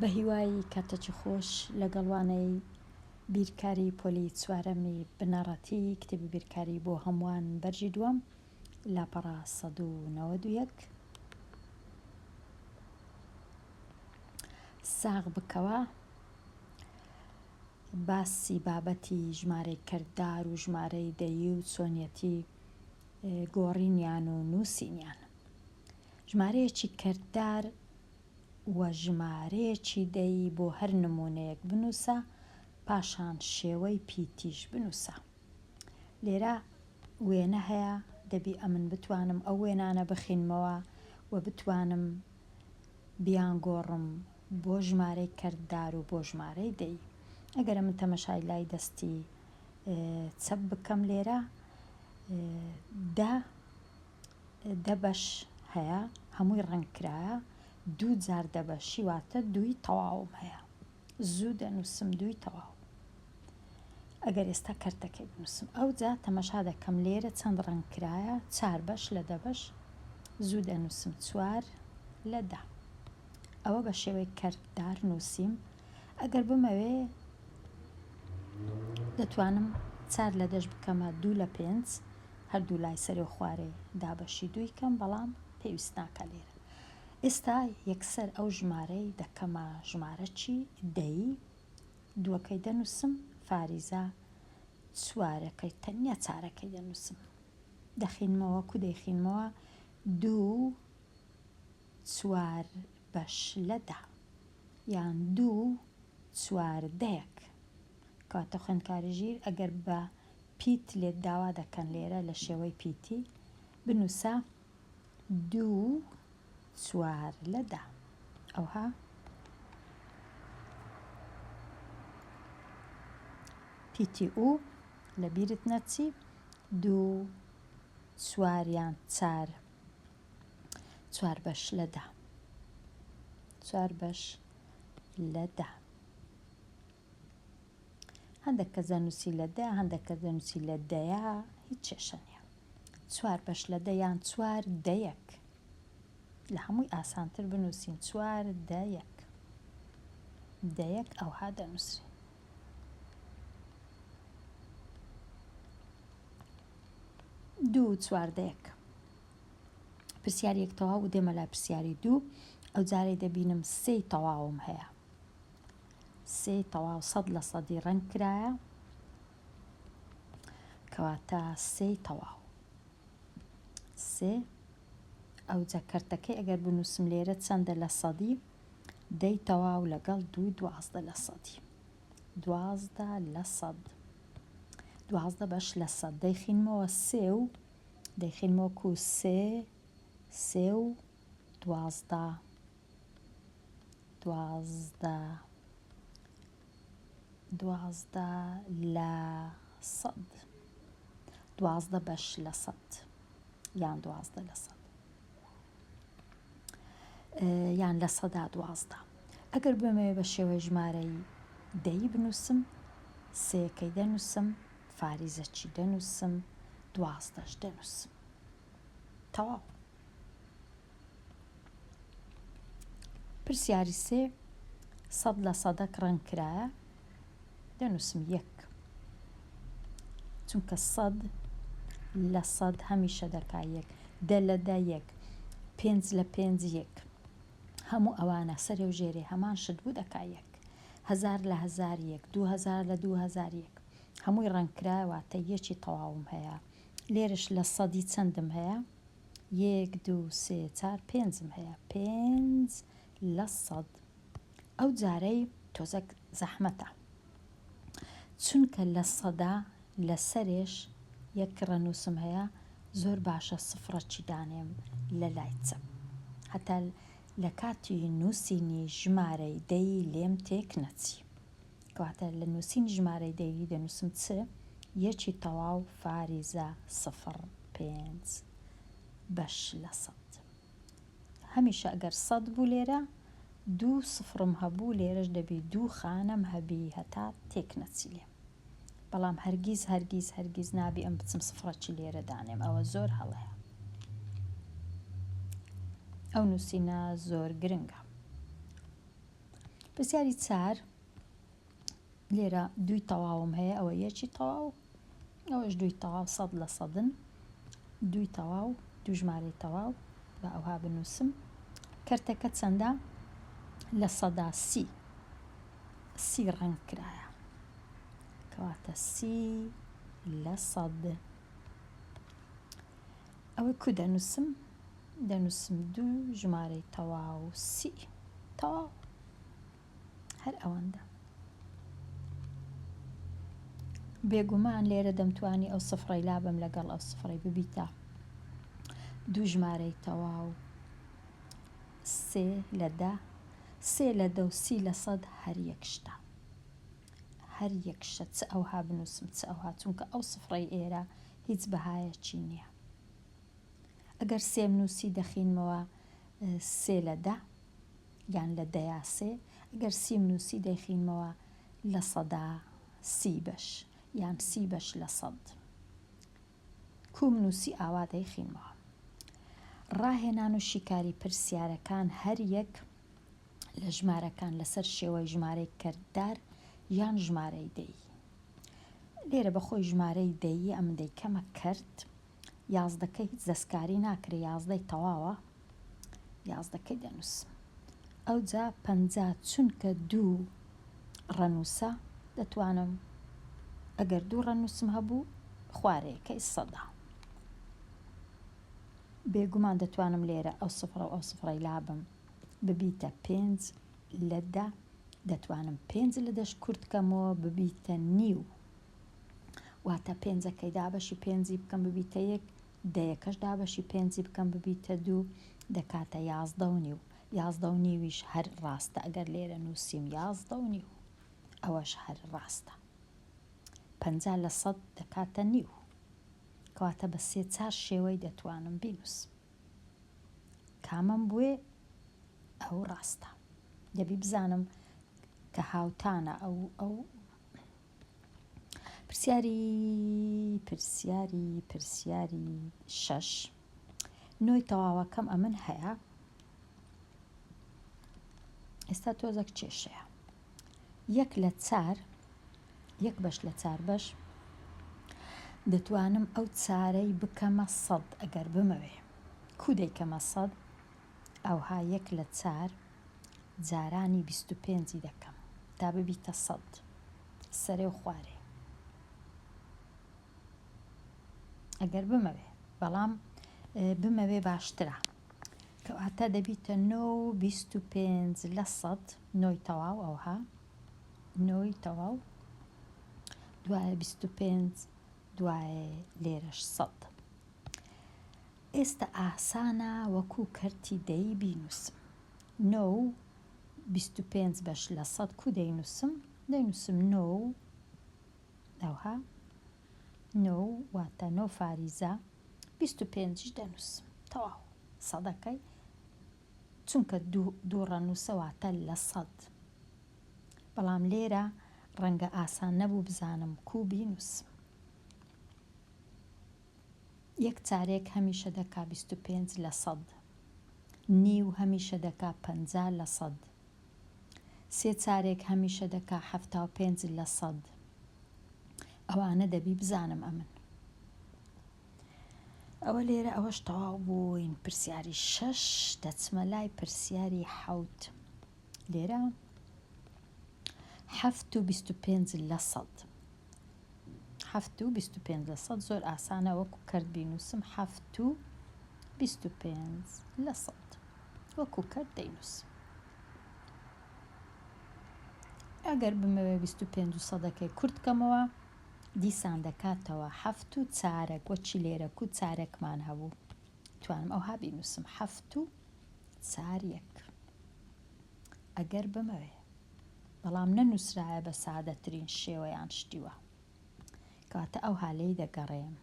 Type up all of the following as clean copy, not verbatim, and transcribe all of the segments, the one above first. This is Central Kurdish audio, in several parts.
بە هیوای کاتەکی خۆش لەگەڵ وانەی بیرکاری پۆلی چوارەمی بنەڕەتی کتێبی بیرکاری بۆ هەمووان بەرگی دووەم لاپەڕە 191 ساغ بکەوە باسی بابەتی ژمارەی کردار و ژمارەی دەیی و چۆنیەتی گۆڕینیان و نووسینیان. ژمارەیەکی کردار و ژمارەیەکی دەیی بۆ هەر نموونەیەک بنووسە، پاشان شێوەی پیتیش بنووسە. لێرە وێنە هەیە، دەبی ئەمن بتوانم ئەو وێنانە بخینمەوە و بتوانم بیانگۆڕم بۆ ژمارەی کردار و بۆ ژمارەی دەیی. ئەگەر ئەمن تەمەشای لای دەستی چەپ بکەم لێرە دە دە بەش هەیە هەمووی ڕەنگ کرایە دوو جار دە بەشی واتە دووی تەواوم هەیە زوو دەنووسم دووی تەواو ئەگەر ئێستا کەرتەکەی بنووسم ئەوجا تەمەشا دەکەم لێرە چەند ڕەنگ کرایە چار بەش لە دە بەش زوو دەنووسم چوار لە دە ئەوە بە شێوەی کەرتدار نووسیم ئەگەر بمەوێ دەتوانم چار لە دەش بکەمە دوو لە پێنج هەردوو لای سەرێ و خوارێ دابەشی دووی کەم بەڵام پێویست ناکا لێرە ئێستا یەکسەر ئەو ژمارەی دەکەمە ژمارە چی دەی دووەکەی دەنووسم فاریزە چوارەکەی تەنیا چارەکەی دەنووسم دەخینمەوە کو دەیخینمەوە دوو چوار بەش لە دە یان دوو چواردەیەک کەواتە خوێندکاری ژیر ئەگەر بە پیت لێت داوا دەکەن لێرە لە شێوەی پیتی بنووسە دوو چوار لە دە ئەوها پیتی ئو لە بیرت نەچی دوو چوار یان چار چوار بەش لە دە چوار بەش لە دە هەندێک کەس دەنووسی لە دە هەندێک کەس دەنووسی لە دەیە هیچ کێشە نییە چوار بەش لە دە یان چوار دەیەک لە هەمووی ئاسانتر بنووسین چوار دەیەک دەیەک ئەوها دەنووسرێ دوو چواردەیەک پرسیاری یەک تەواو و دێمە لای پرسیاری دوو ئەو جارەی دەبینم سێی تەواوم هەیە سێی تەواو سەد لە سەدی ڕەنگ کرایە کەواتە سێی تەواو سێ ئەوجا کەرتەکەی ئەگەر بنووسم لێرە چەندە لە سەدی دەی تەواو لەگەڵ دووی دوازدە لە سەدی دوازدە لە سەد دوازدە بەش لە سەد دەیخینمەوە سێ و دەیخینمەوە کو سێ سێ و دوازدە دوازدە دوازدە لە سەد دوازدە بەش لە سەد یان دوازدە لە سەد یان لە سەدا دوازدە ئەگەر بمەوێ بە شێوەی ژمارەی دەی بنووسم سێکەی دەنووسم فاریزە چی دەنووسم دوازدەش دەنووسم تەواو پرسیاری سێ سەد لە سەدەک ڕەنگ کرایە دەنووسم یەک چونکە سەد لە سەد هەمیشە دەکا یەک دە لە دە یەک پێنج لە پێنج یەک هەموو ئەوانە سەرێ و ژێرێ هەمان شت بوو دەکا یەک هەزار لە هەزار یەک دوو هەزار لە دوو هەزار یەک هەمووی ڕەنگ کرایە واتە یەکی تەواوم هەیە لێرش لە سەدی چەندم هەیە یەک دوو سێ چار پێنجم هەیە پێنج لە سەد ئەو جارەی تۆزەک زەحمەتە چونکە لە سەدا لە سەرێش یەک ڕەنووسم هەیە زۆر باشە سفڕەکی دانێم لە لای چەپ هەتا لە کاتی نووسینی ژمارەی دەی لێم تێک نەچی کەواتە لە نووسینی ژمارەی دەیی دەنووسم چ یەکی تەواو فاریزە سفڕ پێنج بەش لە سەد هەمیشە ئەگەر سەد بوو لێرە دوو سفرم هەبوو لێرەش دەبی دوو خانەم هەبی هەتا تێک نەچی لێم بەڵام هەرگیز هەرگیز هەرگیز نابی ئەم بچم سفرەکی لێرە دانێم ئەوە زۆر هەڵەیە ئەو نووسینە زۆر گرنگە. پرسیاری چار لێرە دووی تەواوم هەیە ئەوە یەکی تەواو ئەوەش دووی تەواو سەد لە سەدن دووی تەواو دوو ژمارەی تەواو بە ئەوها بنووسم کەرتەکە چەندە 30% سی ڕەنگ کرایە کەواتە 30%. ئەوە کو دەنووسم دەنووسم دوو ژمارەی تەواو سی تەواو هەر ئەوەندە. بێگومان لێرە دەمتوانی ئەو سفرەی لابەم لەگەڵ ئەو سفرەی ببیتە دوو ژمارەی تەواو سێ لە دە سێ لە دە و 30% هەر یەک شتە هەر یەک شتە چ ئەوها بنووسم چ ئەوها چونکە ئەو سفرەی ئێرە هیچ بەهایەکی نییە ئەگەر سێم نووسی دەخینمەوە سێ لە دە یان لە دەیا سێ، ئەگەر سیم نووسی دەیخینمەوە 30% بەش یان سی بەش لە سەد. کوم نووسی ئاوا دەیخینمەوە. ڕاهێنان و شیکاری پرسیارەکان هەر یەک لە ژمارەکان لەسەر شێوەی ژمارەی کەرتدار یان ژمارەی دەیی. لێرە بەخۆی ژمارەی دەییە ئەمن دەیکەمە کەرت. یازدەکەی هیچ دەستکاری ناکرێ یازدەی تەواوە یازدەکەی دەنووسم ئەوجا 50 چونکە دوو ڕەنووسە دەتوانم ئەگەر دوو ڕەنووسم هەبوو خوارەیەکەی سەدا بێگومان دەتوانم لێرە ئەو سفرە و ئەو سفرەی لابم ببیتە پێنج لە دە دەتوانم پێنج لە دەش کورت کەمەوە ببیتە نیو واتە پێنجەکەی دابەشی پێنجی بکەم ببیتە یەک، دەیەکەش دابەشی پێنجی بکەم ببیتە دوو، دەکاتە یازدە و نیو. یازدە و نیویش هەر ڕاستە ئەگەر لێرە نووسیم یازدە و نیو ئەوەش هەر ڕاستە. 50% دەکاتە نیو. کەواتە بە سێ چار شێوەی دەتوانم بینووسم. کامەم بوێ ئەو ڕاستە. دەبی بزانم کە هاوتانە ئەو ئەو پرسیاری پرسیاری پرسیاری شەش نۆی تەواوەکەم ئەمن هەیە ئێستا تۆزەک کێشەیە یەک لە چار یەک بەش لە چار بەش دەتوانم ئەو چارەی بکەمە سەد ئەگەر بمەوێ کو دەیکەمە سەد ئەوها یەک لە چار جارانی بیست و پێنجی دەکەم تا ببیتە سەد سەرێ و خوارێ ئەگەر بمەوێ بەڵام بمەوێ باشترە کەواتە دەبیتە نۆ و 25% نۆی تەواو ئەوها نۆی تەواو دوایە 25 دوایە لێرەش سەد ئێستە ئاسانە وەکوو کەرتی دەی بینووسم. نۆ و 25 بەش لە سەد کوو دەینووسم؟ دەینووسم نۆ و ئەوها نۆ و واتە نۆ فاریزە 25یش دەنووسم. تەواو سەدەکەی چونکە دوو دوو ڕەنووسە واتە لە سەد. بەڵام لێرە ڕەنگە ئاسان نەبوو بزانم کوو بینووسم. یەک چارێک هەمیشە دەکا 25%. نیو هەمیشە دەکا 50%. سێ چارێک هەمیشە دەکا 75%. ئەوانە دەبی بزانم ئەمن. ئەوە لێرە ئەوەش تەواو بووین پرسیاری شەش دەچمە لای پرسیاری حەوت لێرە حەفت و 25%. حەفت و 25% زۆر ئاسانە وەکو کەرت بینووسم حەفت و 25% وەکو کەرت دەینووسم. ئەگەر بمەوێ 25 و سەدەکەی کورت کەمەوە دیسان دەکاتەوە حەفت و چارەک وەچی لێرە کو چارەکمان هەبوو توانم ئەوها بینووسم حەفت و چار یەک ئەگەر بمەوێ بەڵام نەنووسرایە بە سادەترین شێوە یان شتی وا. کەواتە ئەوها لێی دەگەڕێم.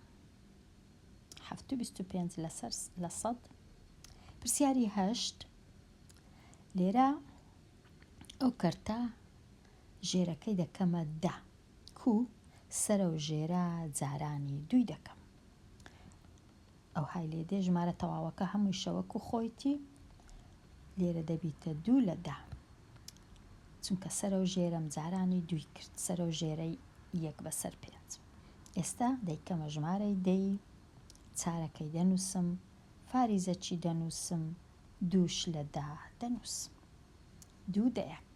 حەفت و 25 لەسەر لە سەد. پرسیاری هەشت لێرە ئەو کەرتە ژێرەکەی دەکەمە دە کو سەرە و ژێرە جارانی دووی دەکەم. ئەوهای لێ دێ ژمارە تەواوەکە هەمووی شەوەکو خۆیتی لێرە دەبیتە دوو لە دە. چونکە سەرەو ژێرەم جارانی دووی کرد سەرەو ژێرەی یەک بەسەر پێنج. ئێستا دەیکەمە ژمارەی دەی، چارەکەی دەنووسم، فاریزەکی دەنووسم، دووش لە دە دەنووسم. دوو دەیەک.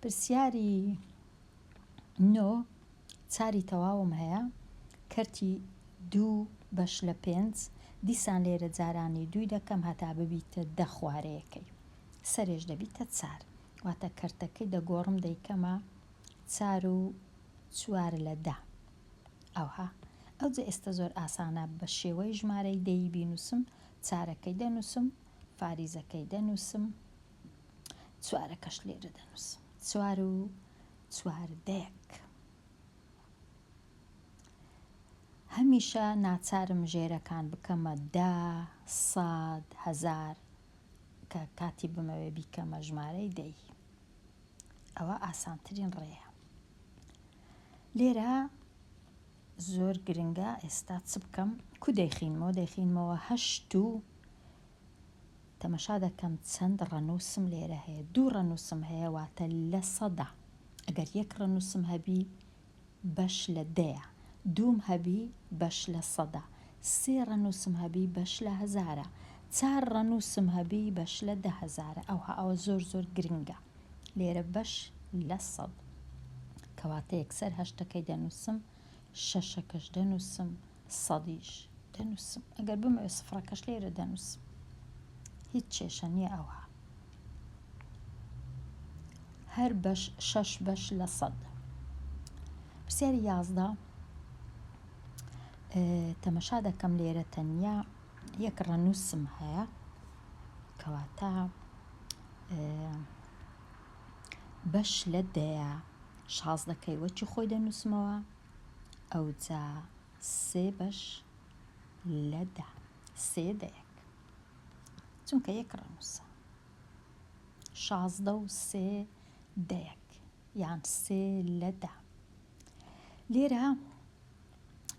پرسیاری نۆ، چاری تەواوم هەیە، کەرتی دوو بەش لە پێنج، دیسان لێرە جارانی دووی دەکەم هەتا ببیتە دە خوارەیەکەی. سەرێش دەبیتە چار. واتە کەرتەکەی دەگۆڕم دەیکەمە چار و چوار لە دە. ئەوها. ئەوجە ئێستە زۆر ئاسانە بە شێوەی ژمارەی دەیی بینووسم، چارەکەی دەنووسم، فاریزەکەی دەنووسم، چوارەکەش لێرە دەنووسم. چوار و چوار دەیەک. هەمیشە ناچارم ژێرەکان بکەمە دە، سەد، هەزار کە کاتی بمەوێ بیکەمە ژمارەی دەی. ئەوە ئاسانترین ڕێیە. لێرە زۆر گرنگە ئێستا چ بکەم کو دەیخینمەوە دەیخینمەوە هەشت و تەمەشا دەکەم چەند ڕەنووسم لێرە هەیە دوو ڕەنووسم هەیە واتە لە سەدا ئەگەر یەک ڕەنووسم هەبی بەش لە دەیە دووم هەبی بەش لە سەدا سێ ڕەنووسم هەبی بەش لە هەزارە چار ڕەنووسم هەبی بەش لە دە هەزارە ئەوها ئەوە زۆر زۆر گرنگە لێرە بەش لە سەد کەواتە یەکسەر هەشتەکەی دەنووسم شەشەکەش دەنووسم سەدیش دەنووسم ئەگەر بمەوێ سفرەکەش لێرە دەنووسم هیچ کێشە نییە ئەوها هەر بەش شەش بەش لە سەد پرسیاری یازدە تەمەشا دەکەم لێرە تەنیا یەک ڕەنووسم هەیە کەواتە بەش لە دەیە شازدەکەی وەکی خۆی دەنووسمەوە ئەوجا سێ بەش لە دە سێ دەیەک چونکە یەک ڕەنووسە 16 و سێ دەیەک یان سێ لە دە لێرە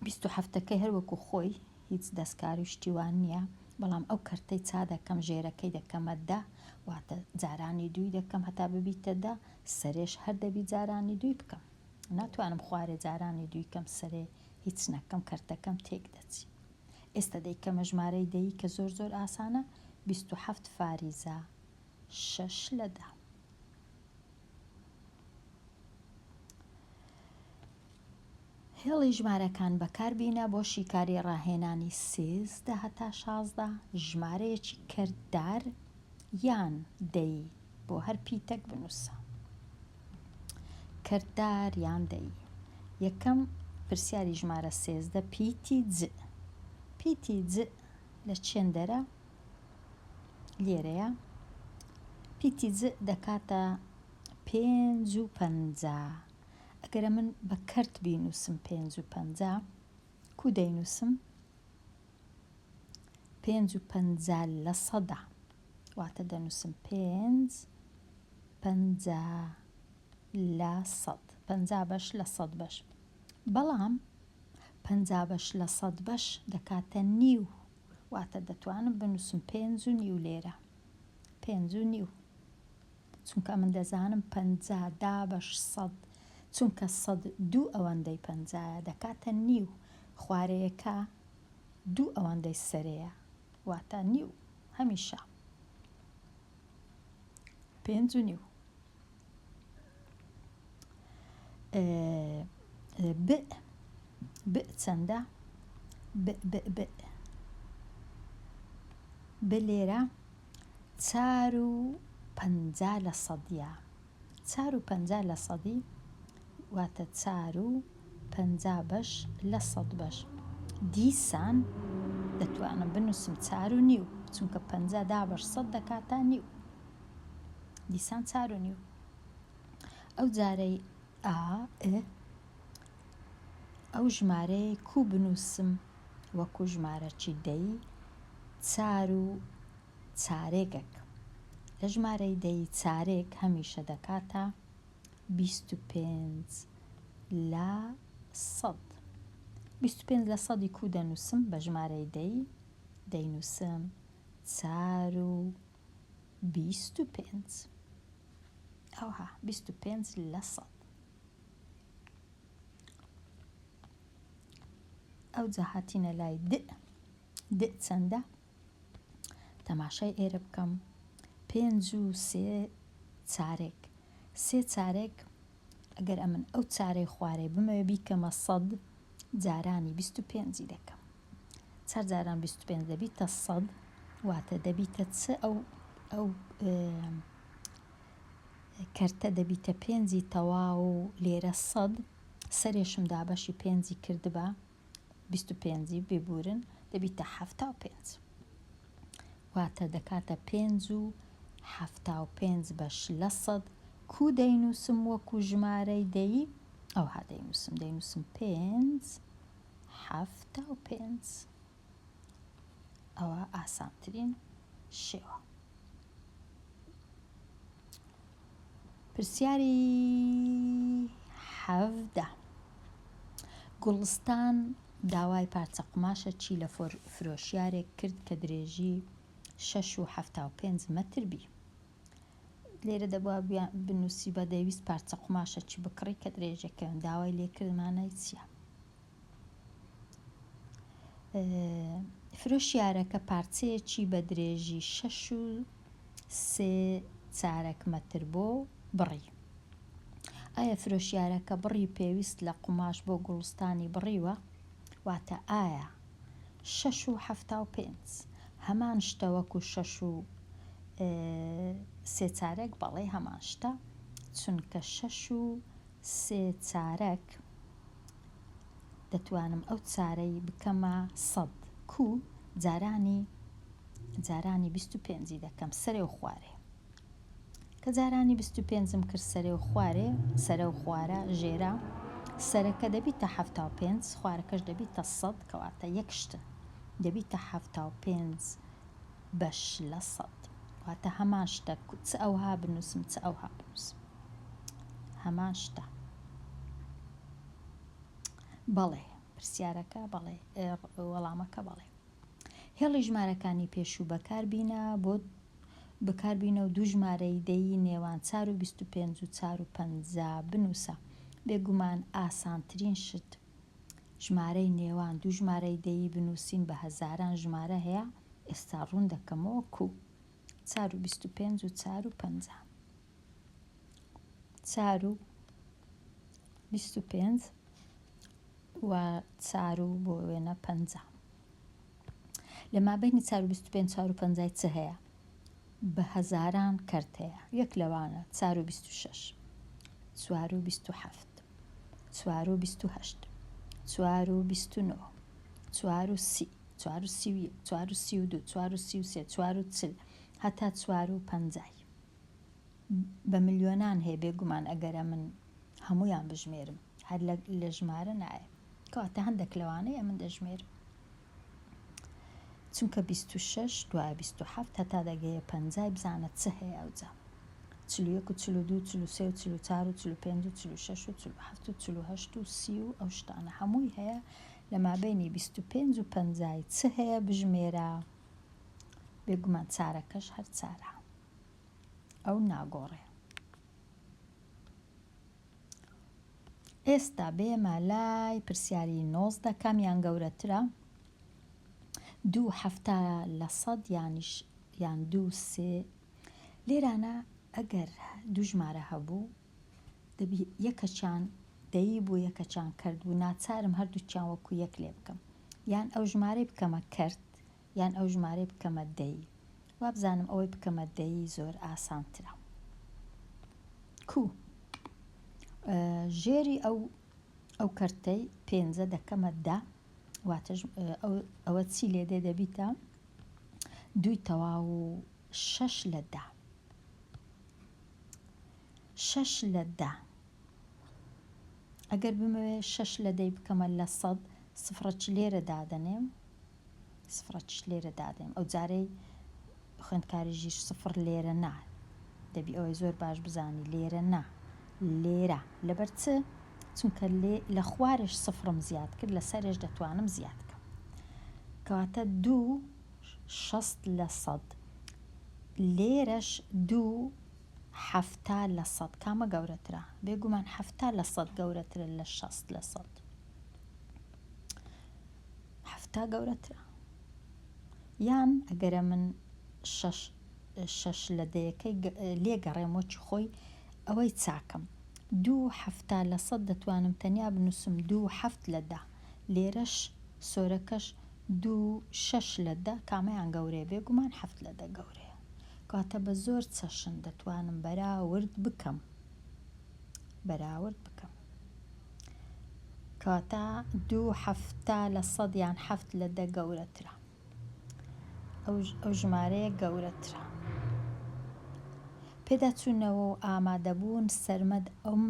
بیست و حەفتەکەی هەر وەکو خۆی هیچ دەستکاری و شتی وا نییە بەڵام ئەو کەرتەی چا دەکەم ژێرەکەی دەکەمە دە واتە جارانی دووی دەکەم هەتا ببیتە دە سەرێش هەر دەبی جارانی دووی بکەم ناتوانم خوارێ جارانی دووی کەم سەرێ هیچ نەکەم کەرتەکەم تێک دەچی ئێستا دەیکەمە ژمارەی دەیی کە زۆر زۆر ئاسانە 27 فاریزە شەش لە دە. هێڵی ژمارەکان بەکاربینە بۆ شیکاری ڕاهێنانی 13 هەتا 16 ژمارەیەکی کەرتدار یان دەیی بۆ هەر پیتەک بنووسە. کەرتدار یان دەیی. یەکەم پرسیاری ژمارە 13 پیتی ج. پیتی ج لە چێندەرە؟ لێرەیە. پیتی ج دەکاتە پێنج و پەنجا. ئەگەر ئەمن بە کەرت بینووسم پێنج و پەنجا، کوو دەینووسم؟ پێنج و پەنجا لە سەدا. واتە دەنووسم پێنج پەنجا لە سەد. پەنجا بەش لە سەد بەش. بەڵام پەنجا بەش لە سەد بەش دەکاتە نیو. واتە دەتوانم بنووسم پێنج و نیو لێرە. پێنج و نیو. چونکە ئەمن دەزانم پەنجا دابەش سەد چونکە سەد دوو ئەوەندەی پەنجایە دەکاتە نیو خوارەیەکە دوو ئەوەندەی سەرەیە واتە نیو هەمیشە پێنج و نیو ب ب چەندە ب ب ب ب لێرە چار و 50 لە سەدیە چار و 50 لە سەدی واتە چار و 50 بەش لە سەد بەش دیسان دەتوانم بنووسم چار و نیو چونکە 50 دابەش سەد دەکاتە نیو دیسان چار و نیو ئەو جارەی ئا ئ ئەو ژمارەیەی کوو بنووسم وەکوو ژمارەکی دەی چار و چارێگەک لە ژمارەی دەی چارێک هەمیشە دەکاتە 25 لە سەد 25 لە سەدی کوو دەنووسم بە ژمارەی دەی دەینووسم. چار و 25 ئەوها 25 لە سەد. ئەوجا هاتینە لای دئ دئ چەندە؟ تەماشای ئێرە بکەم پێنج و سێ چارێک سێ چارێک ئەگەر ئەمن ئەو چارەی خوارێ بمەوێ بیکەمە سەد جارانی 25ی دەکەم چار جاران 25 دەبیتە سەد واتە دەبیتە چ ئەو ئەو کەرتە دەبیتە پێنجی تەواو لێرە سەد سەرێشم دابەشی پێنجی کردبا 25ی ببورن دەبیتە 75 واتە دەکاتە پێنج و 75 بەش لە سەد کو دەینووسم وەکو ژمارەی دەی ئەوها دەینووسم دەینووسم پێنج 75 ئەوە ئاسانترین شێوە. پرسیاری 17 گوڵستان داوای پارچە قوماشەکی لە فرۆشیارێک کرد کە درێژی 6.75 مەتر بی. لێرە دەبوا بنووسی بە دەیویست پارچە قوماشەکی بکڕی کە درێژەکە داوای لێکرد مانای چییە؟ فرۆشیارەکە پارچەیەکی بە درێژی شەش و سێ چارەک مەتر بۆ بڕی. ئایا فرۆشیارەکە بڕی پێویست لە قوماش بۆ گوڵستانی بڕیوە؟ واتە ئایا شەش و 75 هەمان شتە وەکو شەش و سێ چارەک؟ بەڵێ هەمان شتە، چونکە شەش و سێ چارەک دەتوانم ئەو چارەی بکەمە سەد کو جارانی جارانی 25ی دەکەم سەرێ و خوارێ کە جارانی 25م کرد سەرێ و خوارێ سەرە و خوارە ژێرە سەرەکە دەبیتە 75 خوارەکەش دەبیتە سەد کەواتە یەک شتن دەبیتە 75 بەش لە سەد واتە هەمان شتە چ ئەوها بنووسم چ ئەوها بنووسم هەمان شتە. بەڵێ پرسیارەکە بەڵێ وەڵامەکە بەڵێ. هێڵی ژمارەکانی پێشوو بەکار بینە بۆ بەکار بینە و دوو ژمارەی دەیی نێوان چار و 25 و چار و پەنجا بنووسە. بێگومان ئاسانترین شت ژمارەی نێوان دوو ژمارەی دەیی بنووسین بە هەزاران ژمارە هەیە ئێستا ڕوون دەکەمەوە کو چار و 25 و چار و پەنجا. چار و 25 و چار و بۆ وێنە پەنجا لە مابینی چار و 25 چار و پەنجای چ هەیە بە هەزاران کەرت هەیە یەک لەوانە چار و 26 چوار و 27 چوار و 28 چوار و 29 چوار و سی چوار و سی و یەک چوار و سی و دوو چوار و سی و سێ چوار و چل هەتا چوار و پەنجای بە ملیۆنان هەیە بێگومان ئەگەر ئەمن هەموویان بژمێرم هەر لە ژمارە نایە کەواتە هەندێک لەوانەیە ئەمن دەژمێرم چونکە 26 دوای 27 هەتا دەگەیە پەنجای بزانە چ هەیە ئەوجا 41 و 42 43 و 44 و 45 و 46 و 47 و 48 و سی و ئەو شتانە هەمووی هەیە لە مابینی 25 و پەنجای چ هەیە بژمێرە بێگومان چارەکەش هەر چارە ئەو ناگۆڕێ. ئێستا بێمە لای پرسیاری 19 کامیان گەورەترە؟ دوو حەفتا لە سەد یانیش یان دوو سێ لێرانە ئەگەر دوو ژمارە هەبوو دەبی یەکەچیان دەیی بوو یەکەچیان کەرت بوو ناچارم هەردووکیان وەکو یەک لێ بکەم یان ئەو ژمارەی بکەمە کەرت یان ئەو ژمارەی بکەمە دەی وابزانم ئەوەی بکەمە دەی زۆر ئاسانترە کو ژێری ئەو ئەو کەرتەی پێنجە دەکەمە دە واتە ئەوە چی لێ دێ دەبیتە دووی تەواو و شەش لە دە شەش لە دە ئەگەر بمەوێ شەش لە دەی بکەمە لە سەد سفرەکی لێرە دادەنێم سفرەکیش لێرە دادەنێم ئەو جارەی خوێندکاری ژیر سفر لێرە نا دەبی ئەوەی زۆر باش بزانی لێرە نا لێرە لەبەر چ چونکە لێ لە خوارێش سفرم زیاد کرد لە سەرێش دەتوانم زیاد کەم کەواتە دوو. 60%. لێرەش دوو 70% کامە گەورەترە؟ بێگومان 70% گەورەترە لە 60%. 70 گەورەترە. یان ئەگەرە من شەش شەش لە دەیەکەی لێ گەڕێم وەکی خۆی ئەوەی چاکەم. دوو 70% دەتوانم تەنیا بنووسم دوو حەفت لە دە. لێرەش سۆرەکەش دوو شەش لە دە کامەیان گەورەیە؟ بێگومان حەفت لە دە گەورەیە. کەواتە بە زۆر چەشن دەتوانم بەراورد بکەم. بەراورد بکەم. کەواتە دوو 70% یان حەفت لە دە گەورەترە. ئەو ژمارەیە گەورەترە. پێداچوونەوە و ئامادەبوون سەرمەد ئەم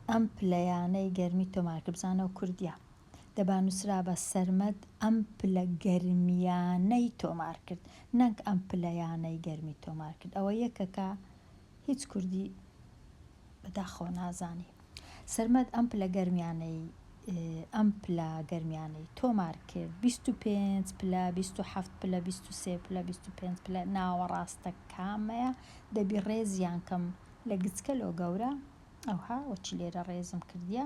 ئەم پلەیانەی گەرمی تۆمار کرد بزانەوە کوردیە دەبا نووسرابا سەرمەد ئەم پلە گەرمیانەی تۆمار کرد نەک ئەم پلەیانەی گەرمی تۆمار کرد ئەوە یەکەکە هیچ کوردی بەداخەوە نازانی سەرمەد ئەم پلە گەرمیانەی ئەم پلە گەرمیانەی تۆمار کرد 25 پلە 27 پلە 23 پلە 25 پلە ناوەڕاستە کامەیە دەبی ڕێزیان کەم لە گچکە لۆ گەورە ئەوها وەچی لێرە ڕێزم کردیە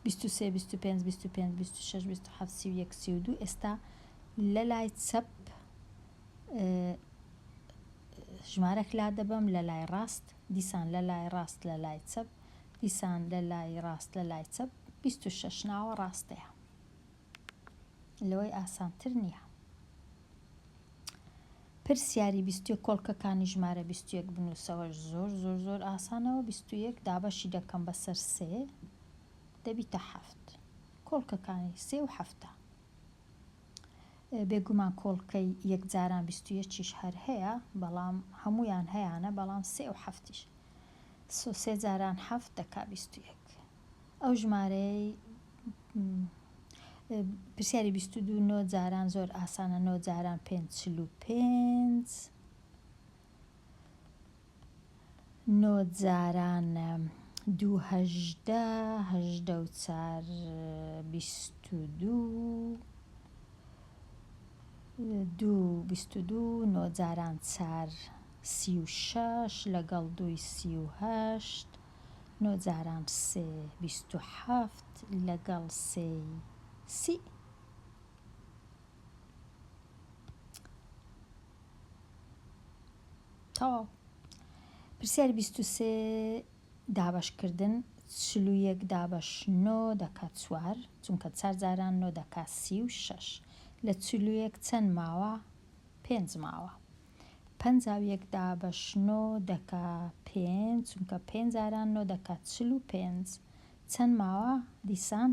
23 25 25 26 27 31 32 ئێستا لە لای چەپ ژمارەک لا دەبەم لە لای ڕاست دیسان لە لای ڕاست لە لای چەپ دیسان لە لای ڕاست لە لای چەپ 26 ناوە ڕاستەیە لەوەی ئاسانتر نییە. پرسیاری 21 کۆڵکەکانی ژمارە 21 بنووسەوەش زۆر زۆر زۆر ئاسانەوە 21 دابەشی دەکەم بەسەر سێ دەبیتە حەفت کۆڵکەکانی سێ و حەفتە بێگومان کۆڵکەی یەک جاران 21یش هەر هەیە بەڵام هەمویان هەیانە بەڵام سێ و حەفتیش سۆ سێ جاران حەفت دەکا 21 ئەو ژمارەیەی پرسیاری 22 نۆ جاران زۆر ئاسانە نۆ جاران پێنج 45 نۆ جاران دوو هەژدە هەژدە و چار 22 دوو 22 نۆ جاران چار 36 لەگەڵ دووی 38 نۆ جاران سێ 27 لەگەڵ سێی سی. تەواو. پرسیاری 23 دابەشکردن 41 دابەش نۆ دەکات چوار چونکە چار جاران نۆ دەکات 36 لە 41 چەند ماوە پێنج ماوە 51 دابەش نۆ دەکا پێنج چونکە پێنج جاران نۆ دەکا 45 چەند ماوە دیسان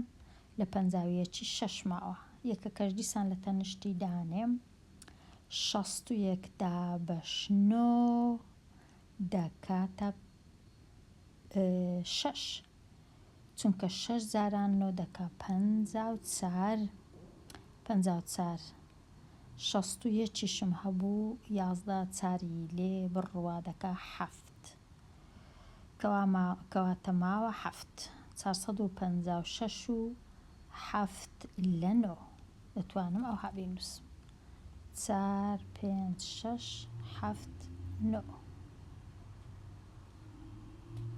لە پەنجاویەکی شەش ماوە یەکەکەش دیسان لە تەنیشتی دانێم 61 دابەش نۆ دەکاتە شەش چونکە شەش جاران نۆ دەکا 54 54 شەست و یەکیشم هەبوو یازدە چاری لێ بڕوا دەکا حەفت کەواتە ماوە حەفت 456 و حەفت لە نۆ دەتوانم ئەوها بینووسم چار پێنج شەش حەفت نۆ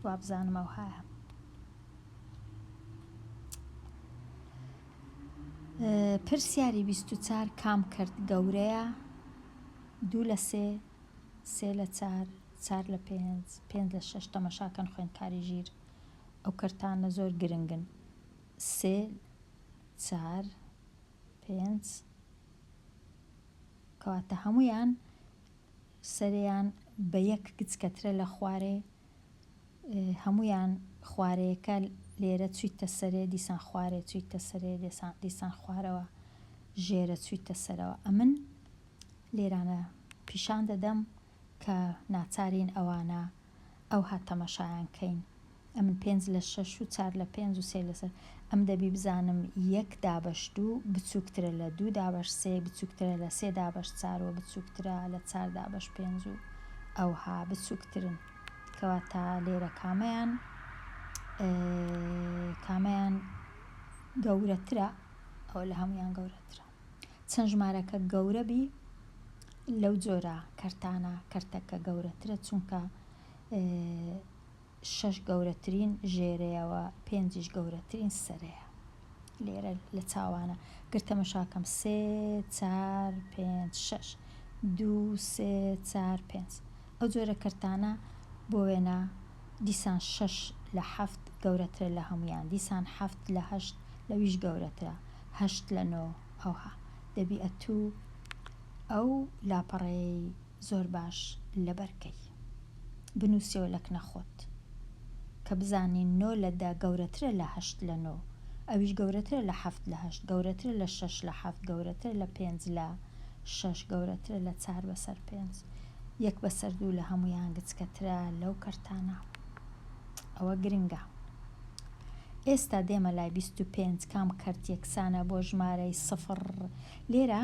وابزانم ئەوهایە. پرسیاری 24 کام کەرت گەورەیە؟ دوو لە سێ، سێ لە چار، چار لە پێنج، پێنج لە شەش تەمەشاکەن خوێندکاری ژیر ئەو کەرتانە زۆر گرنگن سێ چار پێنج کەواتە هەمویان سەرێیان بە یەک گچکەترە لە خوارێ هەموویان خوارەیەکە لێرە چویتە سەرێ دیسان خوارێ چویتە سەرێ دیسان خوارەوە ژێرە چویتە سەرەوە ئەمن لێرانە پیشان دەدەم کە ناچارین ئەوانە ئەوها تەمەشایان کەین ئەمن پێنج لە شەش و چار لە پێنج و سێ لەسەر ئەم دەبی بزانم یەک دابەش دوو بچووکترە لە دوو دابەش سێ بچووکترە لە سێ دابەش چار و بچووکترە لە چار دابەش پێنج و ئەوها بچووکترن کەواتە لێرە کامەیان کامەیان گەورەترە ئەوە لە هەمویان گەورەترە. چەند ژمارەکە گەورە بی لەو جۆرە کەرتانە کەرتەکە گەورەترە چونکە شەش گەورەترین ژێرەیە و پێنجیش گەورەترین سەرەیە لێرە لە چاوانە گەر تەمەشاکەم سێ چار پێنج شەش دوو سێ چار پێنج ئەو جۆرە کەرتانە بۆ وێنە دیسان شەش لە حەفت گەورەترە لە هەموویان دیسان حەفت لە هەشت لەویش گەورەترە هەشت لە نۆ ئەوها دەبی ئەتوو ئەو لاپەڕەیەی زۆر باش لەبەر کەی بنوسیەوە لە کنە خۆت کە بزانی نۆ لە دە گەورەترە لە هەشت لە نۆ ئەویش گەورەترە لە حەفت لە هەشت گەورەترە لە شەش لە حەفت گەورەترە لە پێنج لە شەش گەورەترە لە چار بەسەر پێنج یەک بەسەر دوو لە هەموویان گچکەترە لەو کەرتانە ئەوە گرنگە. ئێستا دێمە لای 25 کام کەرت یەکسانە بۆ ژمارەی سفر لێرە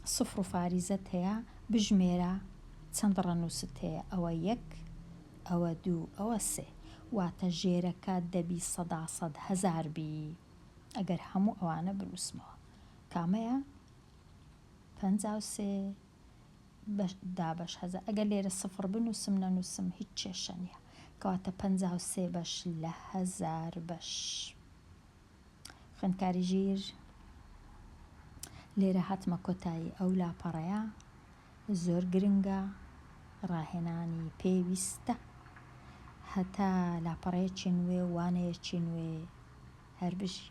سفر و فاریزەت هەیە بژمێرە چەند ڕەنووست هەیە ئەوە یەک ئەوە دوو ئەوە سێ واتە ژێرەکە دەبی سەدا سەد هەزار بی ئەگەر هەموو ئەوانە بنووسمەوە کامەیە 53 بەش دابەش هەزار ئەگەر لێرە سفڕ بنووسم نەنووسم هیچ کێشە نییە کەواتە 53 بەش لە هەزار بەش خوێندکاری ژیر لێرە هاتمە کۆتایی ئەو لاپەڕەیە زۆر گرنگە ڕاهێنانی پێویستە هەتا لاپەڕەیەکی نوێ و وانەیەکی نوێ هەر بژی.